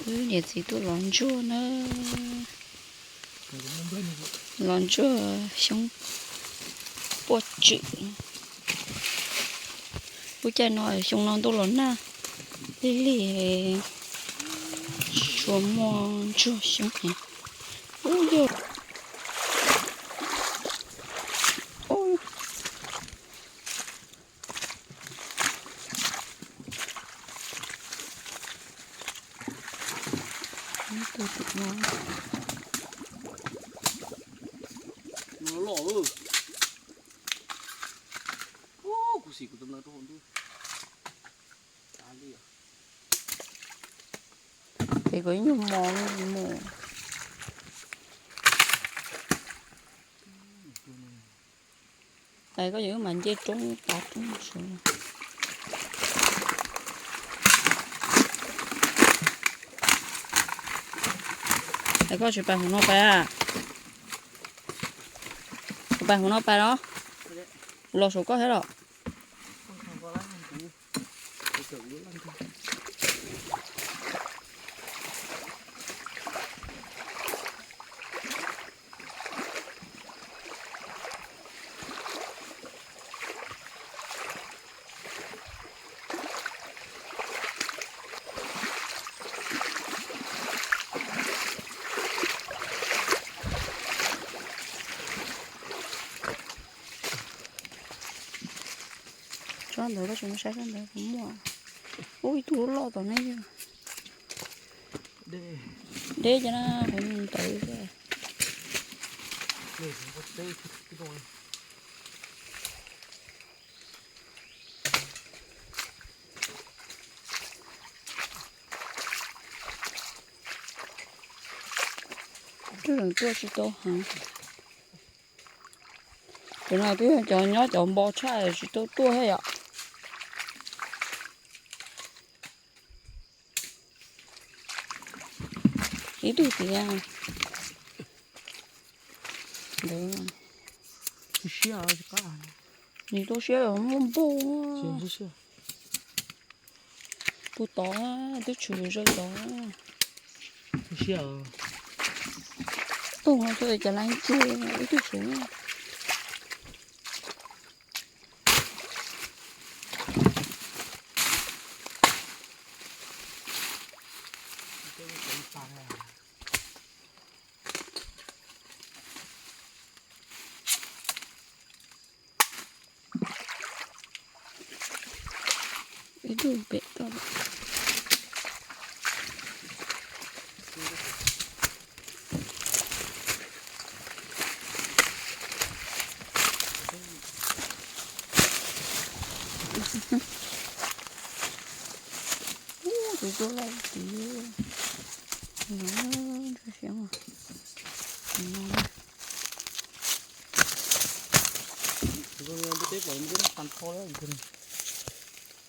Wb niam txiv tuaj lov ntsuag na, lov ntsuag xyoob puaj tswm. Lub caij no xyoo no ntuj los nag lig lig, tsuas muaj ntsuag xyoob heev. Ub yog, Ces kuv ib nyuag mos mus. Ais, koj yuav wb mas nce roob tav roob saud. Ais, koj tsis pais hauv no pais a? Kuv pais hauv no pais los? Kuv los saum koj thiab los? Tsob ntawd koj tsis mus saib sab ntawd puas muaj. Ub, ib tug loj loj tom ne yog. Deb cas na, kuv ntawd xwb. Tuaj tsis tau heev. Cov no twb yog cov nyob cov npo tshaj tsis tau tuaj thiab yom. Ib tug tias ntawd, nim tau siab los muaj npog. Puag tod twb tshwm zaws tod. Tug no txhua cas lab ncig ib tug saud. Ib tug pem toj. Ub, tus tuaj loj tid. No, ntsuag xyoob.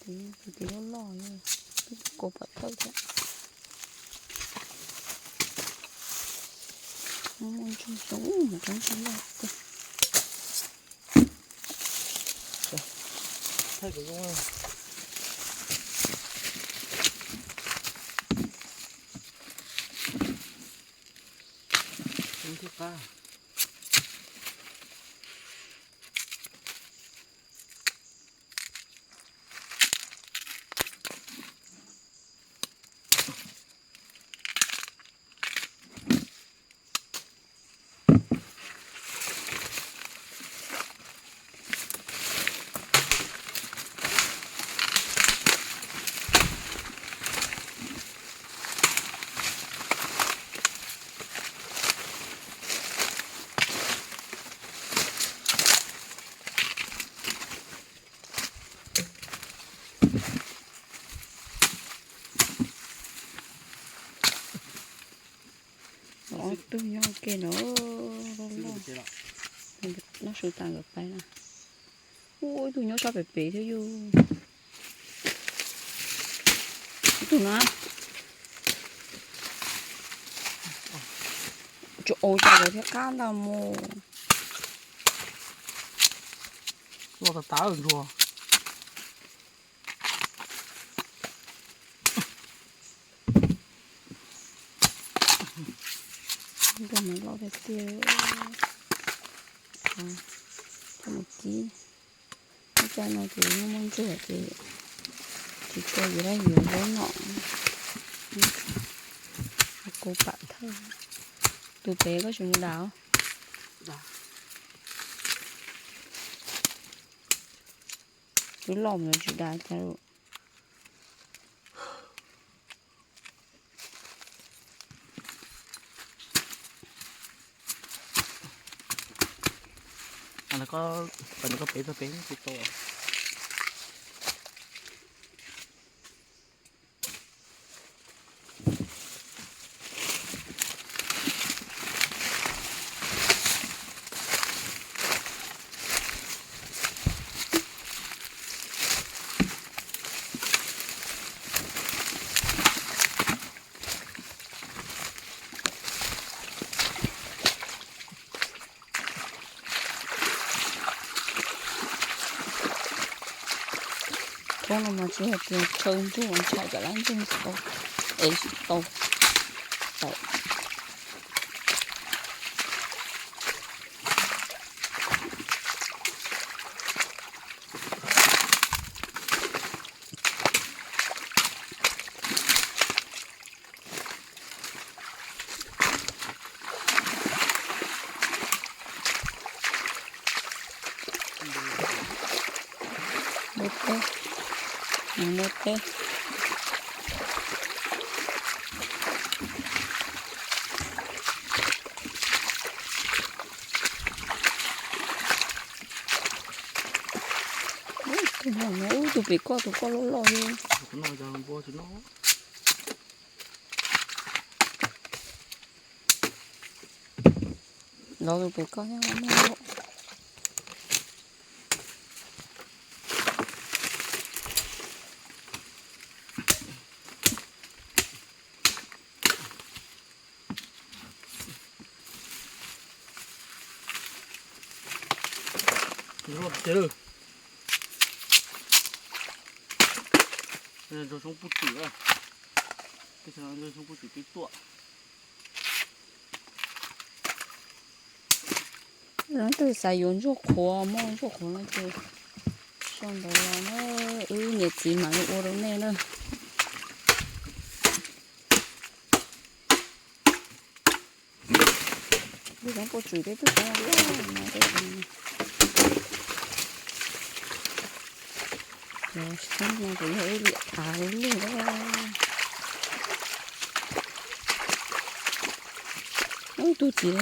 Tus tid loj loj, twb kaus pam tawj thiab. Muaj ntsuag xyoob, mus rau ntsuag loj tiag. Thiaj qab. Ob tug nyob ke no, loj loj. Noj su tas nkawd pais na. Ub, ib tug nyob sab pem pem thiab yus. Ib tug na. Tsuas ua cas lawv thiaj qab ntag mus. Loj tas tas ntsuag. Coj mas loj tiag tiag. Coj mus kib. Lub caij no ces muaj muaj ntsuag ces tsis tau yuav dab yuav zaub nom. Kua pam thawj. Tus pem koj tsis mus dam os? Twb loj mus tsis dam cas. Thoob no mas tsis hais tias chaw ntsuag ntshai cov lab ntsuag tsis tau, es tsis tau tawm. Muaj teb, muaj teb. Tus pem koj, tus koj loj loj li. Lov tus pem koj thiab. Rau soob puj tswm, soob puj tswm peb tuaj. Leej twg xav yuav ntsuag qhuav, muaj ntsuag qhuav no ces sau ntawv los na, wb niam txiv mam li ua rau nej na. Lub soob puj tswm peb twb pov loj no. Los soob no ces yog ib li av luaj. Ub, tug txiv,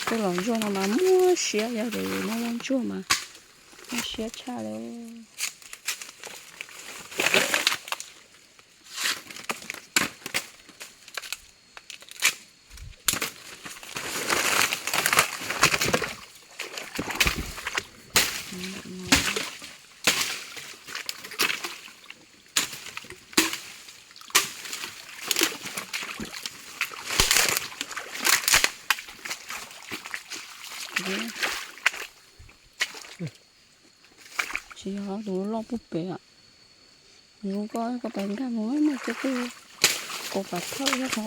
tuaj los ntsuag no mas muaj siab, yog tias yus muaj muaj ntsuag mas muaj siab tshaj li. Tsis yog tus loj puag pem. Zoo koj, koj pais nkag mus muaj cov twg, kua pam thawj thiab ho.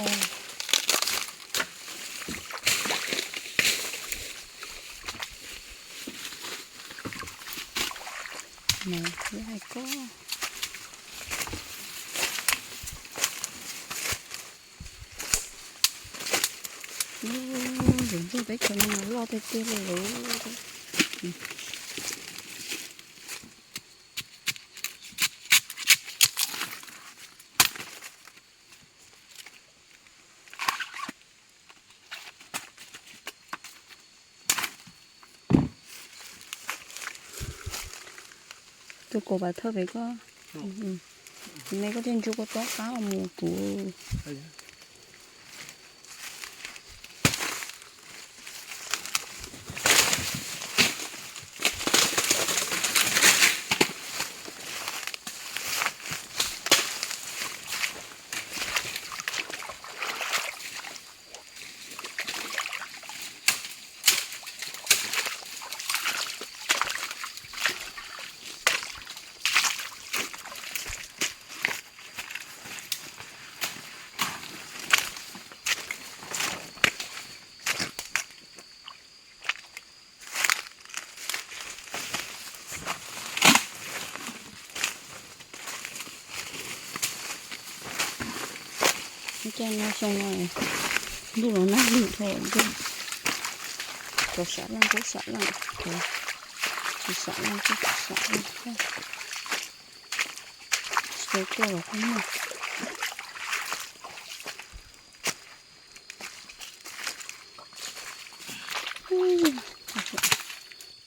Mas ib hais koj, tus ntsuag teb chaws no mas loj tiag tiag li lawm. Tus kua pam thawj pem koj, ne koj thiaj ntsia koj tob qab mus kuv. Caij no xyoo no ntuj los nag ntuj dhau ntuj, cov sam laj kuj sam laj, cov tsis sam laj kuj tsis sam laj, tsis tau tuaj los kuj muaj.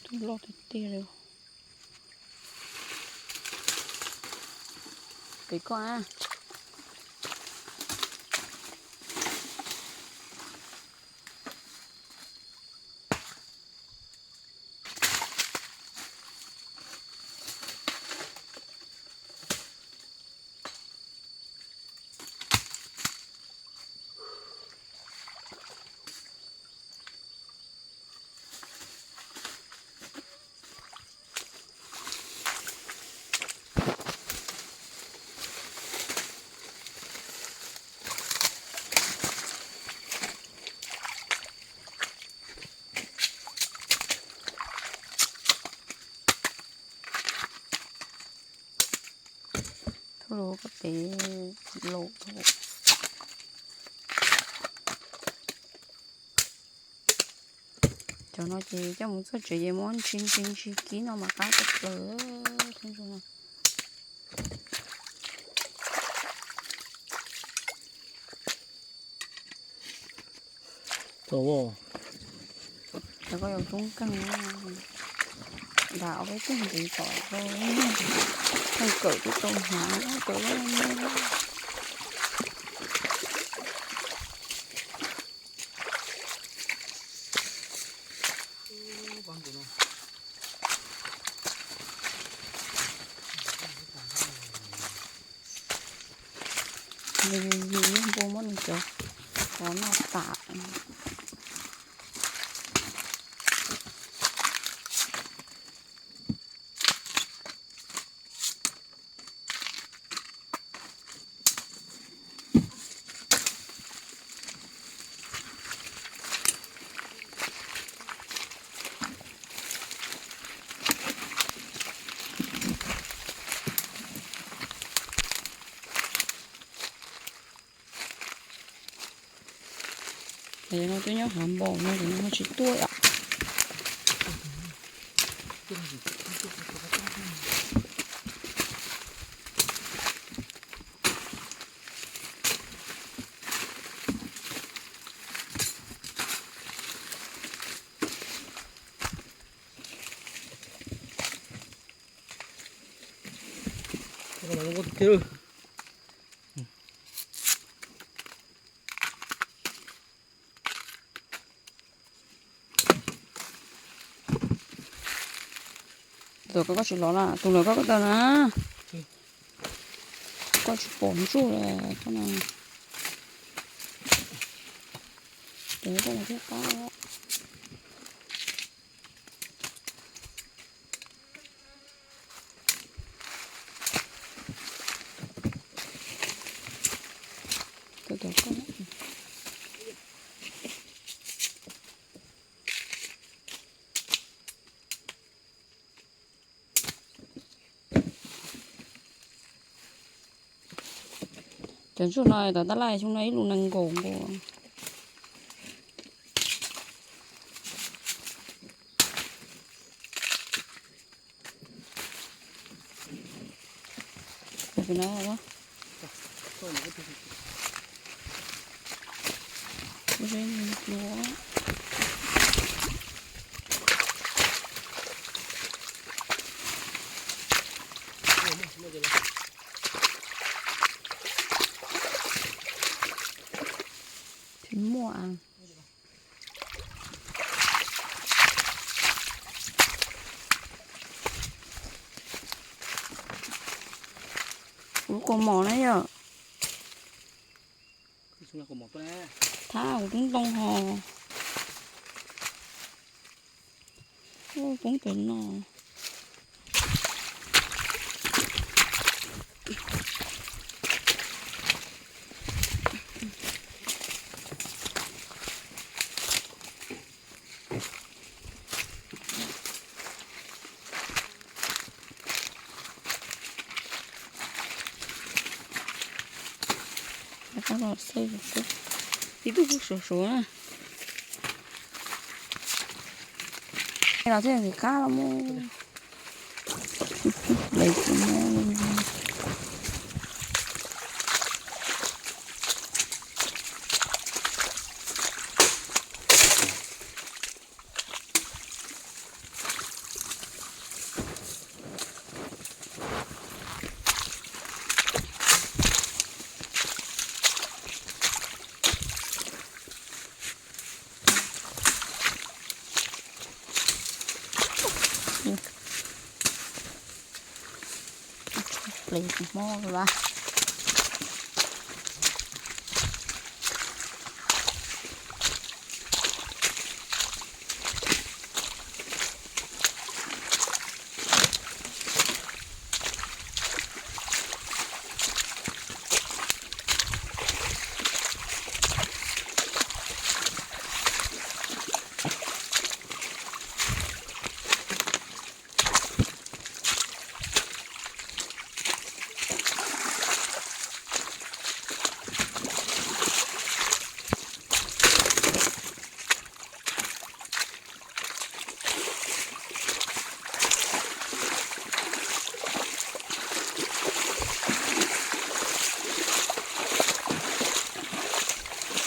Ntuj loj tiag tiag li. Pem koj na. Thauj los koj pem laus. Cov no ces coj mus txog tsev ces muab ntsis ntsis ntsis kib no mas qab tshaj plaws. Cov koj yuav coob kawg, nram ob peb tug ntxiv tom rau, kawm twb tau hnav kawm. Yus yus yus npua muab nws cov qhov noj tas. Cov no twb nyob hav npaum no ces nws ho tsis tuaj yom. Tus koj tsis los na, tus ntawd koj tau na. Koj tsis pom ntsuj li koj na. Tus koj los thiaj qab. Cov ntsuag no tom tab laj xyoo no ib lus nees nkaum nkaus. Tsis muaj. Kuv lub kaus mom na yom. Thab kuv tub ntoo ho. Poob pem no. Qab los xwb, ib tug kuj suav suav na. Los thiaj li qab los mus. Plis mob lawm.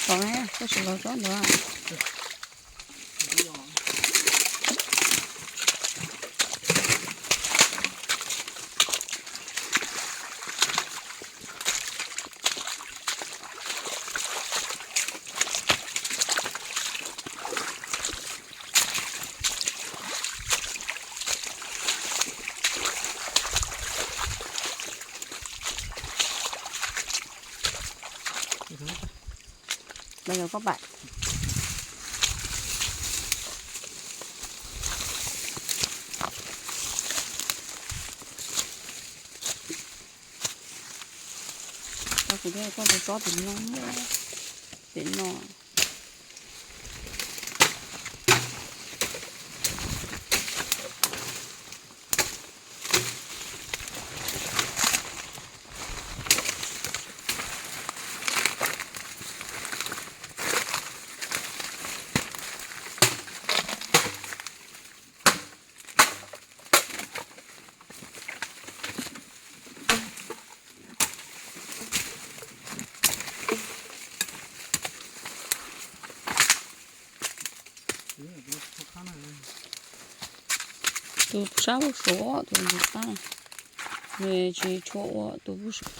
Tau ne, koj tsis los tsob ntawd. Bây giờ các bạn Tau kuv thiaj coj tus tsob tim no, tim no. Tus sab puag saud, tus ntsis qab, nws tsis tshua ua tus puag saud.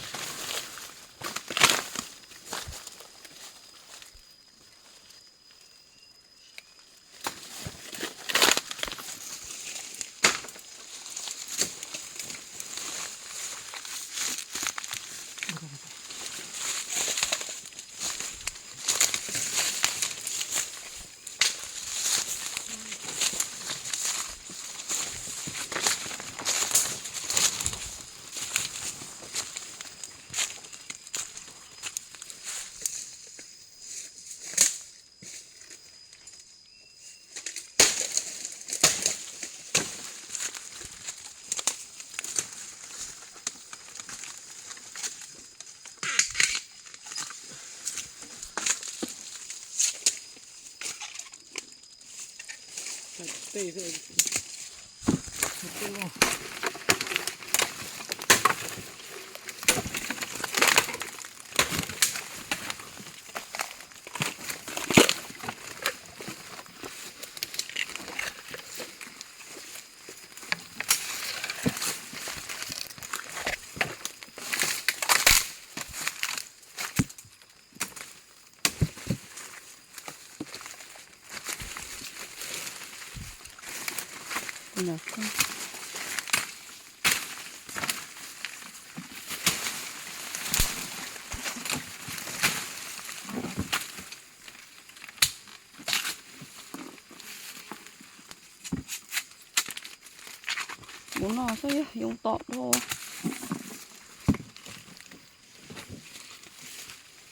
Mus no xwb yog yoo tom dua.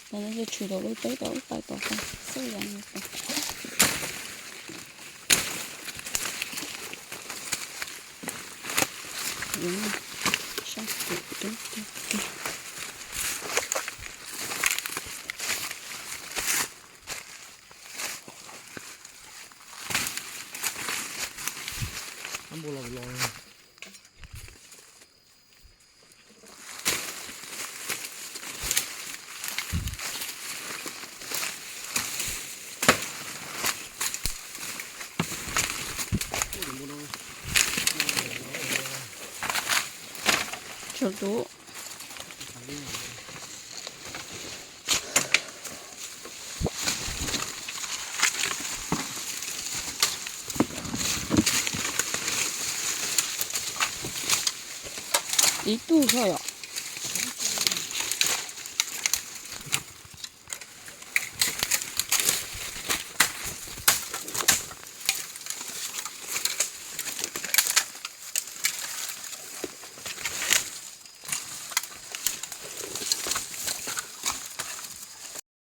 Ces tshwm tau lub teb tau ib tais tom xwb yom. Sab tim teb tiag tiag. Ua los los. Tshuav dub. Ib tug xwb yom.